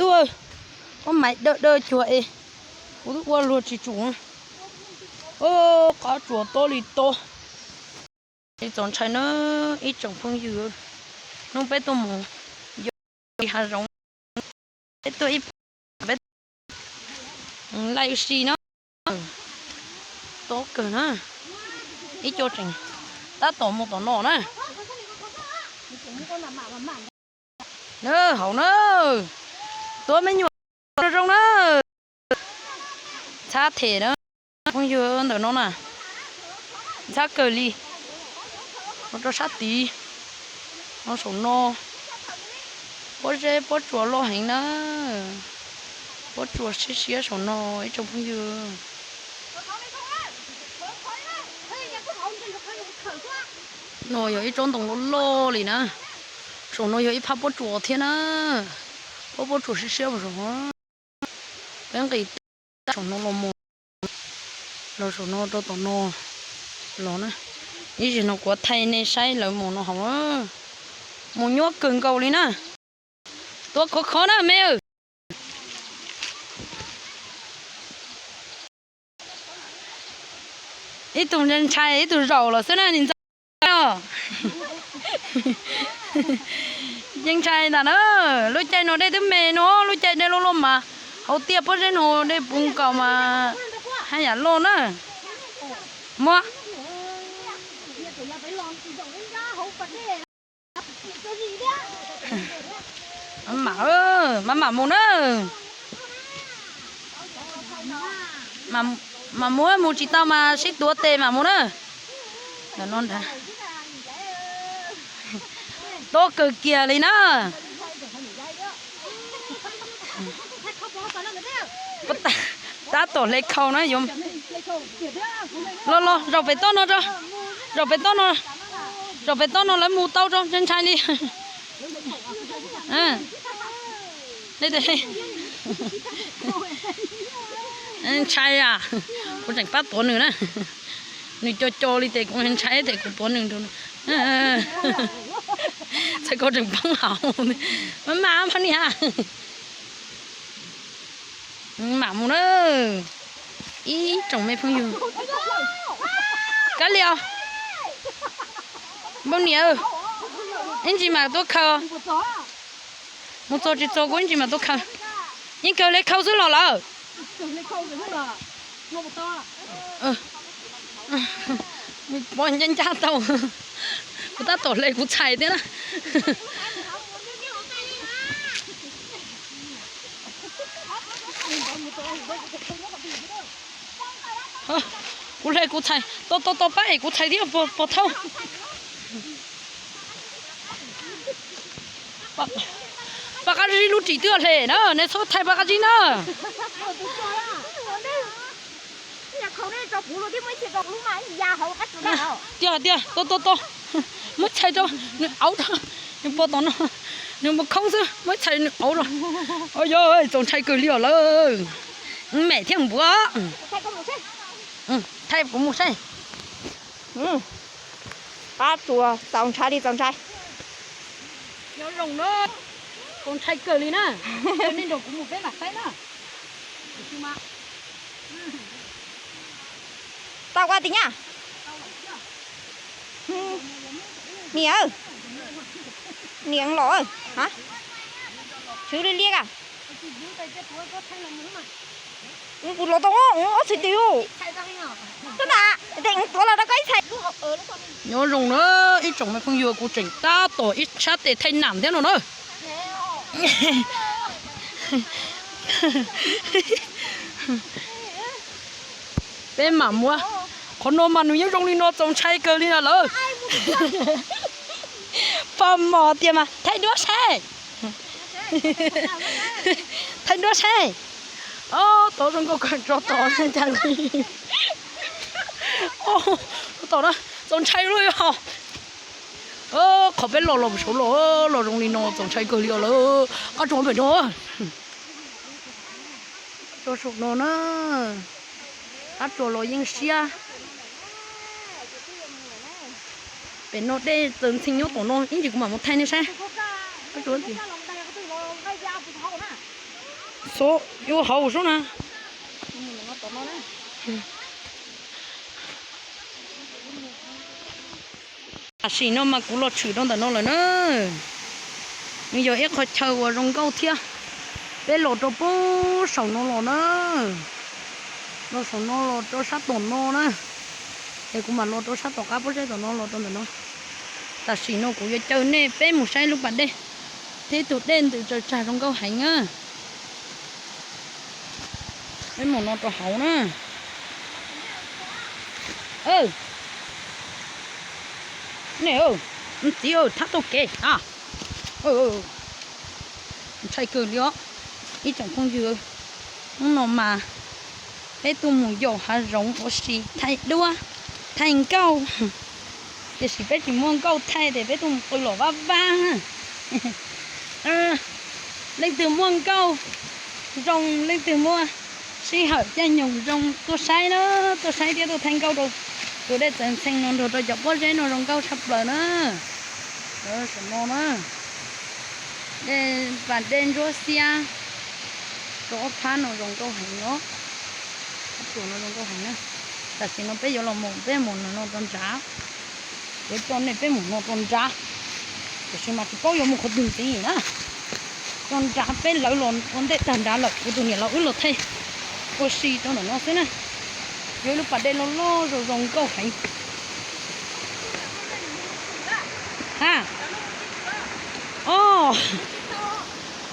Tuaj, koj maiv dawb dawb cuag es kuv twb ua luag tsis tsum. Qab tsuas tob li tob. Txaus ntshai na ib tsoom phooj ywg, hnub peb tuaj mus yos hav zoov, peb tuaj ib peb laij si na, tob kawg na, ib co tseem tab tom mus tom no na. Na hauv na, tuab me nyuam zoo zoo na. Ntxhab them na, phooj ywg ntawm no na, ntxhab kawg li. Mus rau sab tid, no saum no, pob zeb pob tsuas loj heev na, pob tsuas siab siab saum no ib tsoom phooj ywg. No yog ib tsob ntoo loj loj li na, saum no yog ib phab pob tsuas thiab na, pob pob tsuas siab siab saum no. Peb nqis saum no los mus, los saum no rau tom no los na. Ib zaug no kuv thaij nej saib lawv mus no hauv, mus nyuaj kawg nkaus li na. Tuab khov kho na me. Ib tug ntshai ib tug zaum los xwb na, nim ntxo. Yeej ntshai ntag na, lub caij no dej twb me no, lub caij dej loj loj mas hauv tiaj pob zeb no dej puv nkaus mas haj yam loj na. Muab mam, mam mam mus na. Mam mus, mus tsis tau mas sib tuav tes mam mus na. Tob kawg kiag li na. Tab tom hle khau na. Los los, zaum pem toj no, zaum pem toj no, zaum pem toj no lawv mus tau tso, ntshai li. Ntshai a, kuv tseem pab tuav nws na. Nws co co li ces kuv ntshai ces kuv tuav nws. Txhais ko tseem poob hauv. Mas mas poj niam, mam mus na. Ib tsoom me phooj ywg, kab liam, npauj niam, ib ntsis mam tuaj khaws. Mus txog tsis txog kuv ib ntsis mam tuaj khaws. Yeej kawg li khau xwb los lawm. Pov ncaj ncaj tau. Kuv tab tom hle kuv txhais thiab na. Kuv hle kuv txhais, to to to pab es kuv txhais thiab pog thauj. Pab qab zib lub ris twb hle na, nej txhob thaij pab qab zib na. Tiag tiag, to to to, muab txhais rau nws auv rau, nws pog tom no, nws mus khoob xwb, muab txhais nws auv rau. Yog txaus ntshai kawg li os lawm. Mem thiab npuav. Thaij kuv mus saib. Qab tsuas txaus ntshai li txaus ntshai. Nyob zoo na, txaus ntshai kawg li na. Nej nrog kuv mus peb mam saib na. Tau ua tim nyab. Niam, niam los, tshwv li liab a. Kuv los tau ob txhais tis, tuaj na, tuav los rau koj ib txhais. Nyob zoo na ib tsoom me phooj ywg, kuv tseem tab tom ib sab tes thaij nam thiab no na. Peb mam mus. Qhov no mas nws nyob zoo li no txaus ntshai kawg li na lawm. Pog mos tias mas thaij duab saib. Thaij duab saib. Tod zoo nkauj kawg tso tod cas li. Tod na, txaus ntshai lub yog. Qhov peb los los saud los, los zoo li no txaus ntshai kawg li os lawm. Qab tsuas pem no, tsuas saum no na. Qab tsuas los yeej siab. Pem no dej txawm ntxhee nyob tom no, ib ntsis kuv mam mus thaij nej saib. Qab tsuas, tis, Xov yuav hauv sub na. Tam sim no mas kuv los tshwm rau ntawm no lawm na. Nws yog ib qhov chaw uas zoo nkauj thiab. Peb los rau pem saum no los na. Los saum no los rau sab tom no na. Es kuv mam los rau sab tom qab pob zeb tom no los rau ntawm no. Tam sim no kuv yuav caw nej peb mus saib lub pas dej thiab tus dej ntws tsaws tsag zoo nkauj heev na. Peb mus no rau hauv na. Ne, txiv, thab tau kev a. Ntshai kawg li os ib tsoom phooj ywg. Hnub no mas peb tuaj mus yos hav zoov ua si thaij duab, thaij nkauj. Tiam sis peb tsis muaj nkauj thaij ces peb tuaj mus qw los vaj vab. Leej twg muaj nkauj zoo, leej twg muaj sij hawm caij nyoog zoo tuaj saib na, tuaj saib thiab tuaj thaij nkauj rau tus dej txawv ntxhee no nrog rau cov pob zeb no zoo nkauj tshaj plaws na. Saum no na, dej, pas dej ntsuab xiab rau ob phab no zoo nkauj heev os. Ob tsuas no zoo nkauj heev na. Tam sim no peb yuav los mus, peb mus no rau nrad. Yuav coj nej peb mus no rau nrad, tiam sis mas tsis paub yuav mus qhov twg ntxiv na. Coj nrad peb lawv los ua ntej tag nrad lawm, kuv tus niam laus wb los thaij ua si rau ntawm no xwb na. Yog ib lub pas dej loj loj zoo zoo nkauj heev. Ha, o,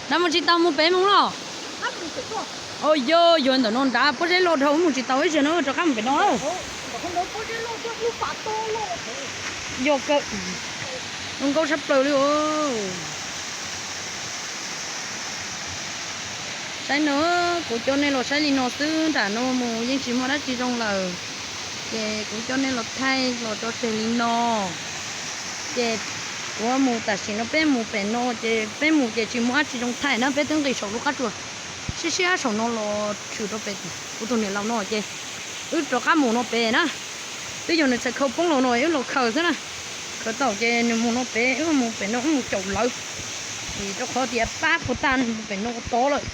nrad mus tsis tau, mus pem mus los. O, yog yuav ntawm no nrad pob zeb loj dhau, wb mus tsis tau, ib zaug no rov qab mus pem no. Yog kawg, zoo nkauj tshaj plaws li os. Saib no, kuv coj nej los saib li no xwb, nram no mus yeej tsis muaj dab tsi zoo lawm. Ces kuv coj nej los thaij los tso tseg li no. Ces kuv mus, tam sim no peb mus pem no, ces peb mus ces tsis muaj dab tsi zoo thaij na, peb twb nqis saum lub qab tsuas siab siab saum no los tshwm rau pem kuv tus niam laus no ces wb rov qab mus no pem na. Twb yog nws txhais khau poob los no wb los khaws xwb na. Khaws tau ces nws mus no pem, wb mus pem no wb mus caum lawv. Vim rau qhov tias pab puas tag nws mus pem no tod lawm.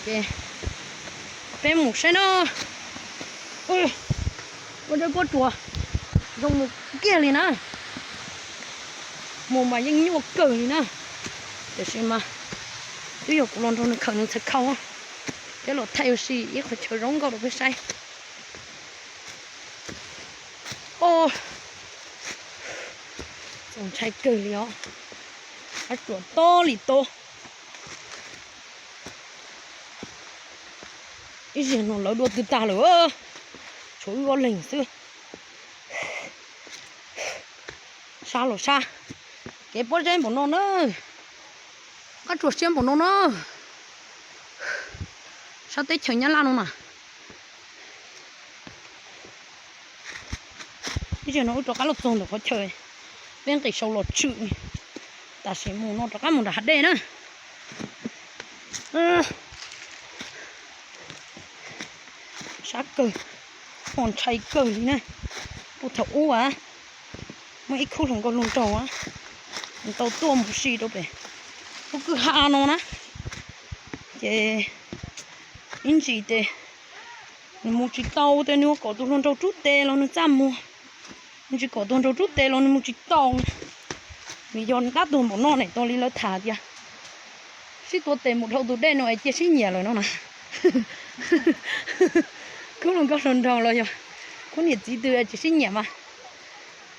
Ces peb mus saib na. Ua rau pob tsuas zoo mus kiag li na. Mus mas yeej nyuaj kawg li na. Tiam sis mas twb yog kuv los nrog nws khaws nws txhais khau thiab los thaij ua si ib qhov chaw zoo nkauj rau peb saib. O, txaus ntshai kawg li os. Qab tsuas tob li tob. Ib zaug no lawv dua twg tag lawm, tshuav wb ob leeg xwb. Sab los sab, kev pob zeb npaum no na, qab tsuas siab npaum no na, sab teb chaws Nyab Laj no na. Ib zaug no wb rov qab los txog ntawm qhov chaw peb nqis saud los tshwm, tam sim mus no rov qab mus nram hav dej na. Sab kawg, ho ntshai kawg li na. Puag thaum ub muaj ib khub hluas nkauj hluas nraug tau tuaj mus si rau pem lub kwj ha no na, ces ib ntsis ces nws mus tsis tau, ces nws kom tus hluas nraug rub tes los nws txaj muag, nws tsis kom tus hluas nraug rub tes los nws mus tsis tau. Nws yog dab tuag npaum no ne, tas li lawv tham tias sib tuav tes mus dhau tus dej no es cia sib nyiam lawm no na. Khub hluas nkauj hluas nraug los yog khub niam txiv twg tsis sib nyiam mas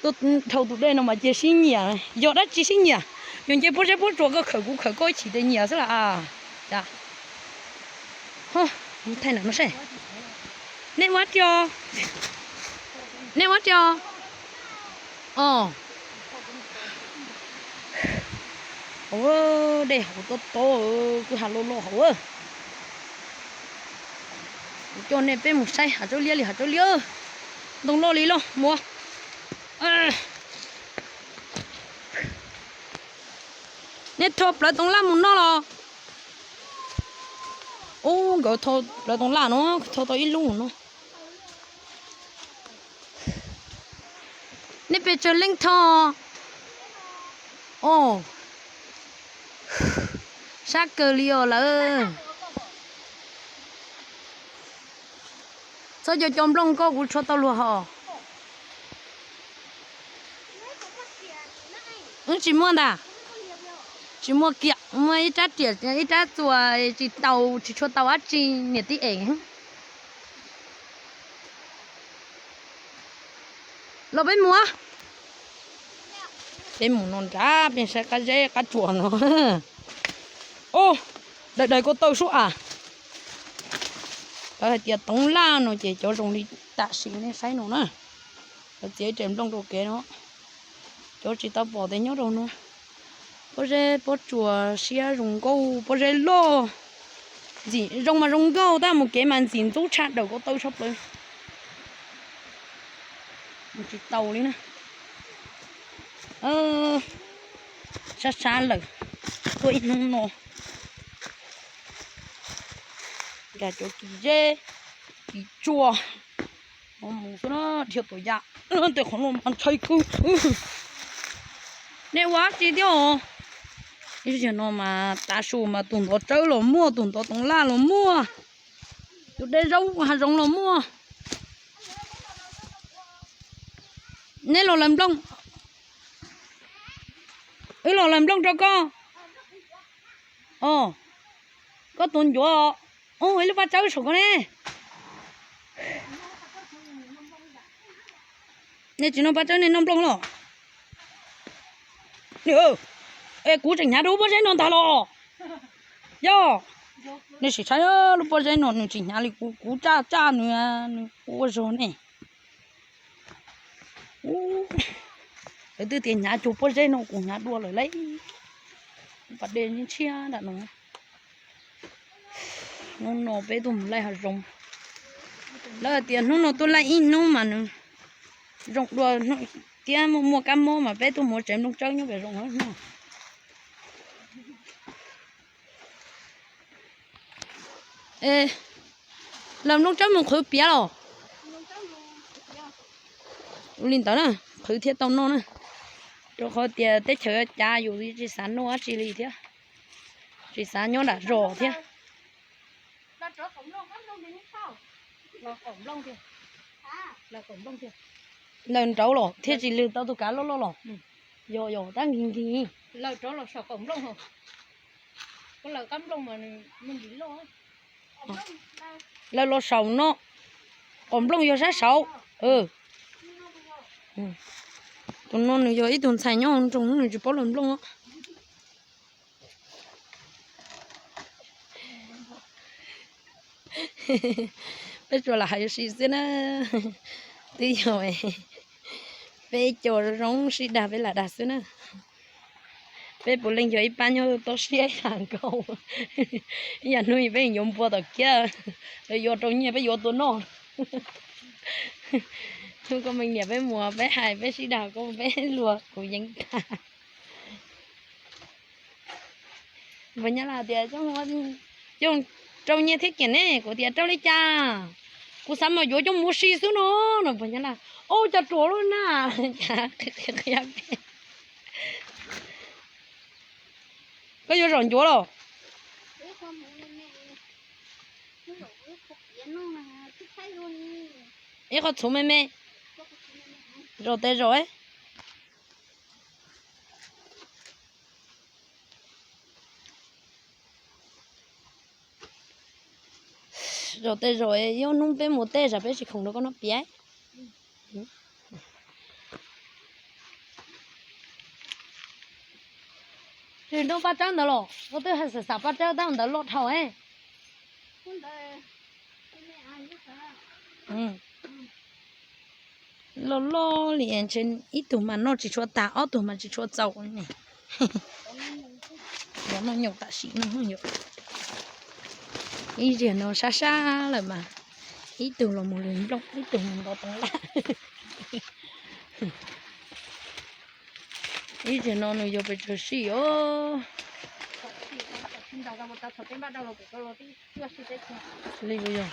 tuaj dhau tus dej no mas cia sib nyiam. Yog dab tsi sib nyiam? Yog nce pob zeb pob tsuas, koj khawm kuv khawm koj ib chim ces nyiam xwb las. Thaij no seb, nej ua dab tsi os? Nej ua dab tsi os? Os, hauv dej hauv tob tob, kwj ha loj loj hauv. Kuv coj nej peb mus saib hav tsaub liab li hav tsaub liab, ntoo loj li loj muaj. Nej tho plawv toov laj mus noj los? Ub, nkawd tho plawv toov laj no, tho tau ib lub no. Nej pes tsawg leej tho? Os, sab kawg li os lawm. Koj cov cov nplooj koj kuv tshuab tau luag hos. Wb tsis muaj ntag. Tsis muaj kiag, muaj ib rab riam ib rab txuas tsis tau, tsis tshua tau dab tsi niam tij es. Los peb mus. Peb mus no nrad peb saib qab zeb qab tsuas no. Os, daws daws ko taw sub as. Lawv hais tias toov laj no ces cov zoo li tam sim nej saib no na. Lawv txiav ib rev nplooj rau kev no. Cov tsis tau pom tes nyob rau no. Pob zeb pob tsuas siab zoo nkauj, pob zeb loj. Ntxim zoo mas zoo nkauj tab mus kev mas ntxim ntxub tshaj daws ko taw sab plaws. Tsis tau li na. Sab sab lawm, tuaj ib hnub no. Nkag cov kis zeb, kis tsuas, mus xwb na, dhia tuam yam, tej qhov no mas ntshai kawg. Nej ua dab tsi thiab os? Ib zaug no mas tav su mas tus ntov tsawb los muaj, tus ntov toov laj los muaj, tus dej zaub hav zoov los muaj. Neb los lawv nplooj, wb los lawv nplooj rau koj. Os, koj tuav ncuav, ib lub paj tsawb saum ko ne. Nej tsis noj paj tsawb nej noj nplooj los? Es kuv tseem hnyav rau lub pob zeb no ntag los? Yog, nej sim saib lub pob zeb no nws tsis hnyav li kuv, kuv tsaj tsaj nws, nws ua zog ne. Lawv twb tias hnyav cuag pob zeb no kuv hnyav dua lawm lauj. Pas dej ntshiab ntshiab nram no. Hnub no peb tuaj mus laij hav zoov. Lawv hais tias hnub no tuaj laij ib hnub mas nws zoo dua thiab muaj muaj kab mob mas peb tuaj mus ua tsev nplooj tsawb nyob pem zoov hnub. Lawv nplooj tsawb mus qhwv piav los? Ua li ntawd na, qhwv thiaj tau noj na. Rau qhov tias teb chaws cav yus tsis xav noj dab tsi li thiab, tsis xav nyob nram zos thiab. Lawv nraud los thiaj tsis lwg tau tus kav loj loj los. Yog yog tab nkig nkig. Lawv los saum no, qaum nplooj yog sab saud. Tus no nws yog ib tug ntxhais nyob hauv nroog nws tsis paub lawv nplooj. Peb tsuas lam hais ua si xwb na. Twb yog peb cov zoo sib dag peb lam dag xwb na. Peb puav leej yog ib pab nyob toj siab ib yam nkaus. Ib yam hnub peb yuav npua tom kiab, lawv yuav rau nyiaj peb yuav tua noj. Hnub koj me niam peb mus peb hais peb sib dag koj peb luag kuv yeeb tag. Npawg Nyab Laj tias, Coj rau nyiaj thiab kiag ne? Kuv tias, Rau li cas? Kuv xav mas yuav coj mus ua si xwb no. No npawg Nyab Laj, Ub, cas ruam lub na. Koj yuav zom ncuav los? Ib qho txhuv me me, zom tes zom. Zom tes zom, ib ob hnub peb mus teb tsam peb tsis khoom rau koj noj piav. Tsis noj paj tsawb ntawd los? Koj twb hais xav xav paj tsawb tab ntawd loj dhau. Loj loj li ntshe ib tug mas noj tsis tshua tag, ob tug mas tsis tshua txaus ne. Yuav noj nyoos tam sim no yom. Ib zaug no sab sab lawm mas ib tug los mus lwm nplooj, ib tug mus ntov toov laj. Ib zaug no nws yog pes tsawg sij os. Li yog,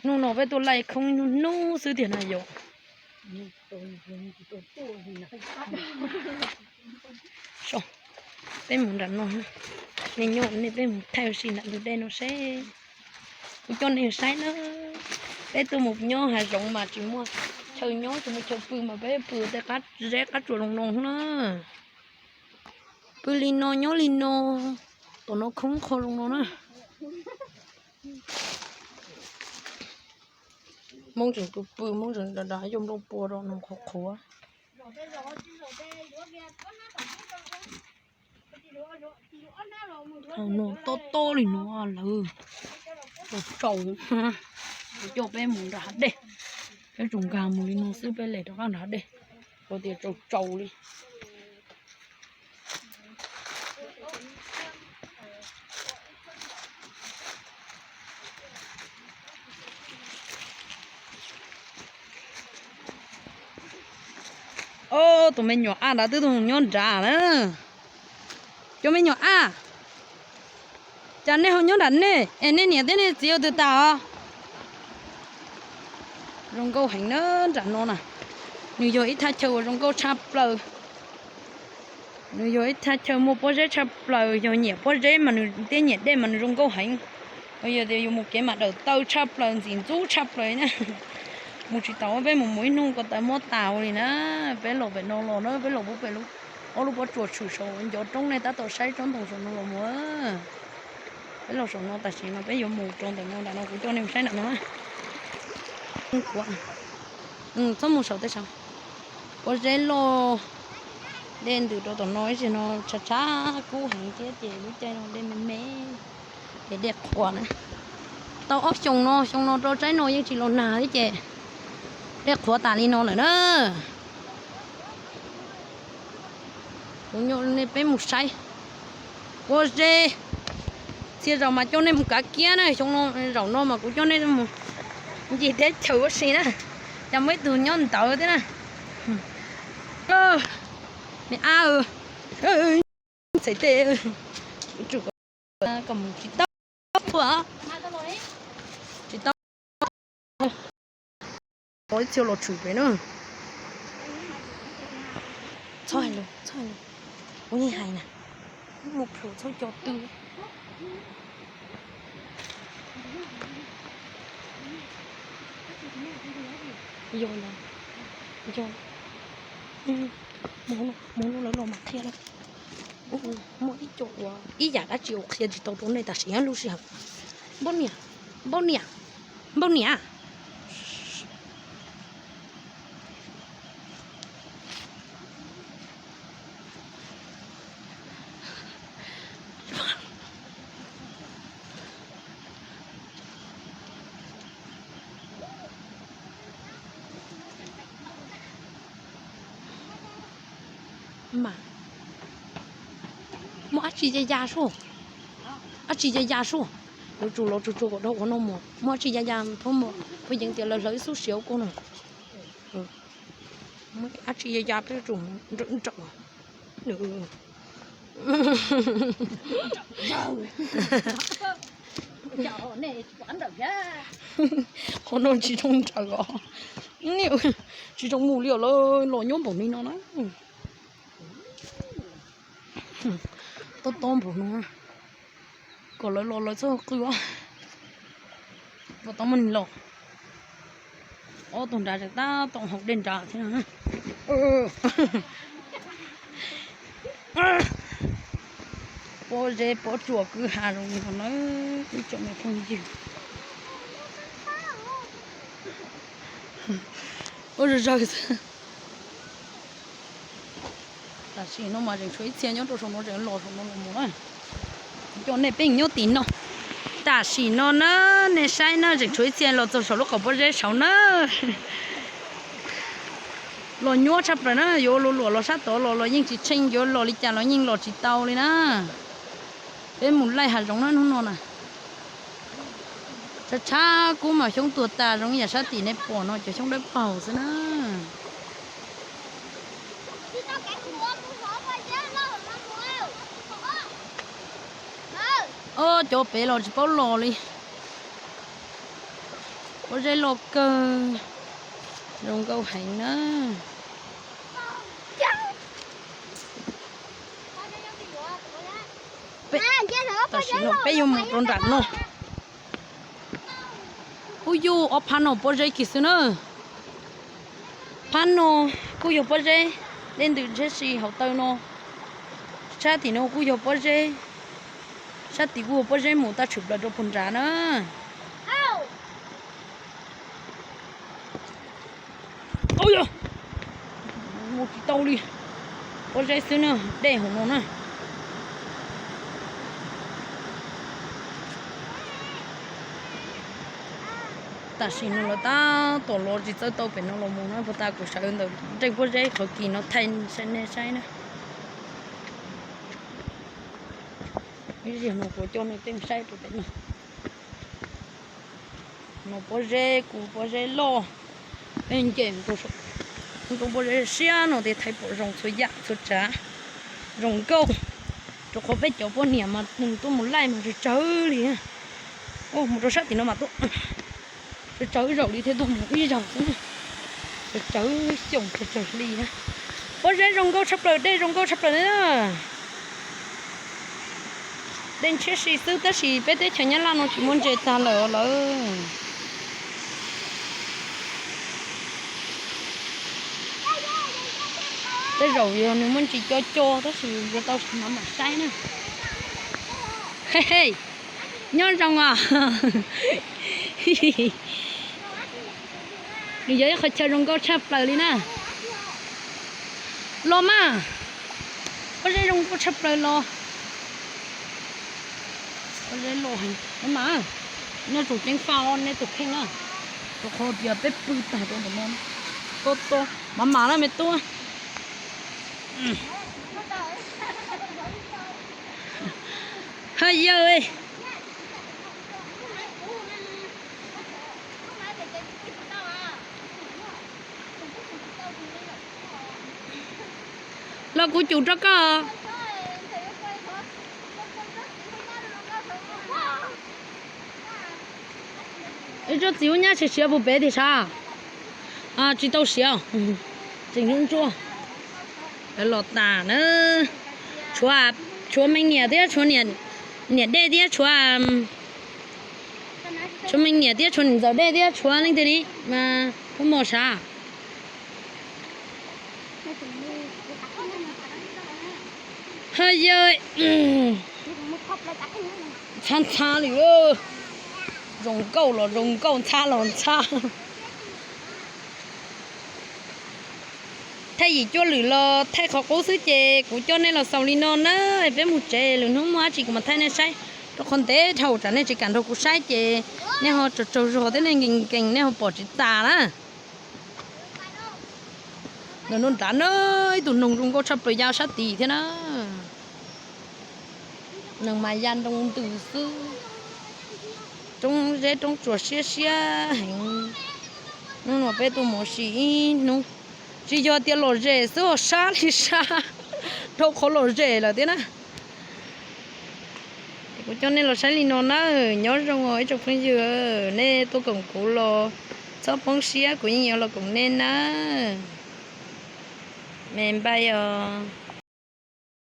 hnub no peb tuaj laij khoob hnub hnub xwb tiag na yom. Peb mus nram no, nej nyob nej peb mus thaij ua si nram ntug dej no seb. Kuv coj nej saib na. Peb tuaj mus nyob hav zoov mas tsis muaj chaw nyob, tsis muaj chaw pw mas peb pw tej qab zeb qab tsuas zoo no na. Pw li no nyob li no, tom no khoob qho zoo no na. Hmoob tseem pw pw, Hmoob tseem da da yuav nplooj pua rau no qhuav qhuav. No tob tob li no lawm, tsaus tsaus, coj peb mus nram hav dej. Peb tsuas nkag mus li no xwb peb les rov qab nram hav dej, ua tias tsaus tsaus li. Ob, tus me nyuam Aj nrad twb tuaj nyob nrad na. Cov me nyuam Aj, cas nej ho nyob nram nej es nej niam thiab nej txiv ua twg tas os? Zoo nkauj heev na nram no na. Nws yog ib thaj chaw uas zoo nkauj tshaj plaws. Nws yog ib thaj chaw muaj pob zeb tshaj plaws, yog nyiam pob zeb mas nws thiab nyiam dej mas nws zoo nkauj heev. Yog tias yus mus kev mas dawm taw tshaj plaws, ntxim ntxub tshaj plaws na. Mus tsis tau, peb mus mus ib hnub ko taw mob tas ua li na. Peb los pem no los na, peb los pem ob lub pob tsuas tshwm saum ncov roob, nej tab tom saib tsob ntoo saum no los mus. Peb los saum no tam sim no peb yuav mus rau ntawm no, nram no kuv coj nej mus saib nram no na. Txhob mus saum tej saum, pob zeb loj, dej ntws rau tom no ib zaug no tshav tshav kub heev thiab ces lub caij no dej me me, ces dej qhuav na. Tau ob xyoos no, xyoo no rau tsaib no yeej tsis los nag thiab ces dej qhuav tas li no lawm na. Kuv coj nej peb mus saib pob zeb, txhia zaus mas coj nej mus kav kiab na, xyoo no zaum no mas kuv coj nej mus ncig teb chaws ua si na, cas muaj ib tug nyob ntawd thiab na. Me Aj, txhais tes, kom mus tsis tau, tsis tau, ib txhia los tshwm pem na. Txhob hais lus, txhob hais lus, kuv yeej hais na, muaj plhus txhob co tw. Yog los, yog, mus no lawv los mam qhia lawm. Muaj ib co uas ib yam dab tsi uas qhia tsis tau rau nej tam sim lub sij hawm. Npauj niam, npauj niam, npauj niam. Mas muaj dab tsi ya ya sub, dab tsi ya ya sub. Yuav tsum los tsuag tsuag kom dhau qhov no mus, muaj dab tsi ya ya thab mus, pheej yeev tias lawv hlawv ib xub siav ua koj no. Muaj dab tsi ya ya peb tsum nrawm nrawm. Qhov no tsis zoo nrawm os, tsis zoo mus li os, lawv los nyob npaum li no na. Tob tob npaum no, kom lawv los lawv txhob qw os. Kom tau muaj neeg los. Ob tug nrad tseem tab tom haus dej nrad thiab. Pob zeb pob tsuas kwj ha zoo li no na, ib tsoom me phooj ywg. Ua zog zawg xwb. Tam sim no mas tseem tshuav ib txhia nyob rau saum no, tseem los saum no los mus na. Coj nej peb nyob tim no. Tam sim no na, nej saib na, tseem tshuav ib txhia los txog saum lub qhov pob zeb saud na. Los nyuaj tshaj plaws na, yuav luag luam los sab tod los los yeej tsis tsheej, yuav los li cas los yeej los tsis tau li na. Peb mus laij hav zoov na hnub no na. Tshav tshav kub mas xyoob tuag tas, zoo yam sab tim nej pom no cov xyoob dawb paug xwb na. Ob, cov pem los tsis paub los li. Pob zeb loj kawg, zoo nkauj heev na. Tam sim no peb yuav mus rau nram no. Kuj yug ob phab no pob zeb kiag xwb na. Phab no kuj yog pob zeb, dej ntws ntshiab si hauv taw no. Sab tim no kuj yog pob zeb, sab tim kuj yog pob zeb mus tag tshwm plaws rau puag nrad na. Mus tsis tau li, pob zeb xwb na, dej hauv no na. Tam sim no lawv tab tom los tsis txawj tau pem no los mus na, puag ta kuv sawv ntawm nreej pob zeb qhov kis no thaij nej saib na. Ib zaug no kuv coj nej peb saib rau pem no. No pob zeb, kuv pob zeb loj, peb nce rau pob zeb siab no thiaj thaij pom zoo txhua yam txhua tsav, zoo nkauj. Rau qhov peb cov poj niam mas nws tuaj mus laij mas tsawg tsawg li. Mus rau sab tim no mas tuaj tsawg tsawg zaum li thiaj tuaj mus ib zaug xwb. Tsawg tsawg xyoo tsawg tsawg hli. Pob zeb zoo nkauj tshaj plaws, dej zoo nkauj tshaj plaws li na. Dej ntshiab si xwb tab sis peb teb chaws Nyab Laj no tsis muaj ntses tag lawm lawm. Tej zaum yog nws muaj ntsis co co tab sis yuav tau mam mam saib na. Nyob zoo os. Nws yog ib qhov chaw zoo nkauj tshaj plaws li na. Los mas, pob zeb zoo nkauj tshaj plaws los. Pob zeb loj heev mas, nej tsum ceev faj nej tus kheej na, rau qhov tias peb pw tag rau ntawm no. Tob tob mam mam na me tub. Ha yawg, los kuv cum rau koj. Ib tsob txiv ub nyab siav siav puag pem tiag sav? Tsis tau siav, tseem ntsuab ntsuab. Lawv los tas na. Tshuav, tshuav me niam thiab tshuav niam dej thiab tshuav, tshuav me niam thiab tshuav niam ntxawm dej thiab tshuav leej twg li mas pub mos sav. Ha yawg, ntxhab ntxhab li. Zoo nkauj los zoo nkauj, ntxhab los ntxhab. Thaij yim cuaj lwm los thaij qhov qub xwb ces kuv coj nej los xaus li no na. Peb mus tsev, lwm hnub muaj dab tsi kuv mam thaij nej saib. Rau qhov ntev dhau tsam nej tsis kam nrog kuv saib ces nej ho tsaug tsaug zog thiab nej nkees nkees nej ho pom tsis tas na. Ntawm no nrad na, ib tug noog zoo nkauj tshaj plaws ya sab tid thiab na. Noog mas ya nroo ntws xwb. Roob zeb roob tsuas siab siab heev. Hnub no peb tuaj mus ua si ib hnub, tsis yog tias lom zem xwb, sab li sab, dhau qhov lom zem lawm thiab na. Kuv coj nej los saib li no na, nyob zoo os ib tsoom phooj ywg, nej tuaj koom kuv los txhob poob siab, kuv yeej yuav los koom nej na. Me npaj os.